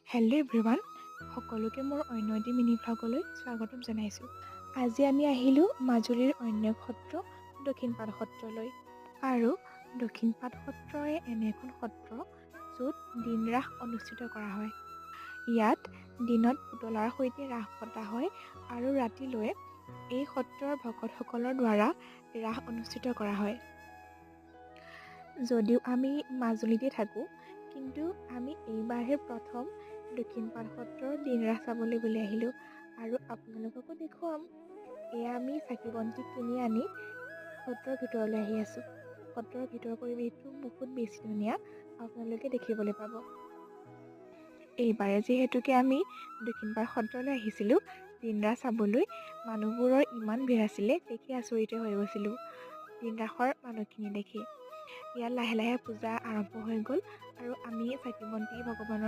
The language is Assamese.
হেল্ল' এভৰিৱান, সকলোকে মোৰ অন্য এটি মিনি ভ্লগলৈ স্বাগতম জনাইছোঁ। আজি আমি আহিলোঁ মাজুলীৰ অন্য এক সত্ৰ দক্ষিণপাট সত্ৰলৈ। আৰু দক্ষিণপাট সত্ৰই এনে এখন সত্ৰ য'ত দিন ৰাস অনুষ্ঠিত কৰা হয়। ইয়াত দিনত পুতলাৰ সৈতে ৰাস পতা হয় আৰু ৰাতিলৈ এই সত্ৰৰ ভকতসকলৰ দ্বাৰা ৰাস অনুষ্ঠিত কৰা হয়। যদিও আমি মাজুলীতে থাকোঁ, কিন্তু আমি এইবাৰহে প্ৰথম দক্ষিণপাট সত্ৰৰ দিন ৰাস চাবলৈ বুলি আহিলোঁ আৰু আপোনালোককো দেখুৱাম। এয়া আমি চাকি বন্তি কিনি আনি সত্ৰৰ ভিতৰলৈ আহি আছোঁ। সত্ৰৰ ভিতৰৰ পৰিৱেশটো বহুত বেছি ধুনীয়া, আপোনালোকে দেখিবলৈ পাব। এইবাৰে যিহেতুকে আমি দক্ষিণপাট সত্ৰলৈ আহিছিলোঁ দিন ৰাস চাবলৈ, মানুহবোৰৰ ইমান ভিৰ আছিলে, দেখি আচৰিত হৈ গৈছিলোঁ দিন ৰাসৰ মানুহখিনি দেখি। ইয়াত লাহে লাহে পূজা আৰম্ভ হৈ গ'ল আৰু আমি চাকি বন্তি ভগৱানৰ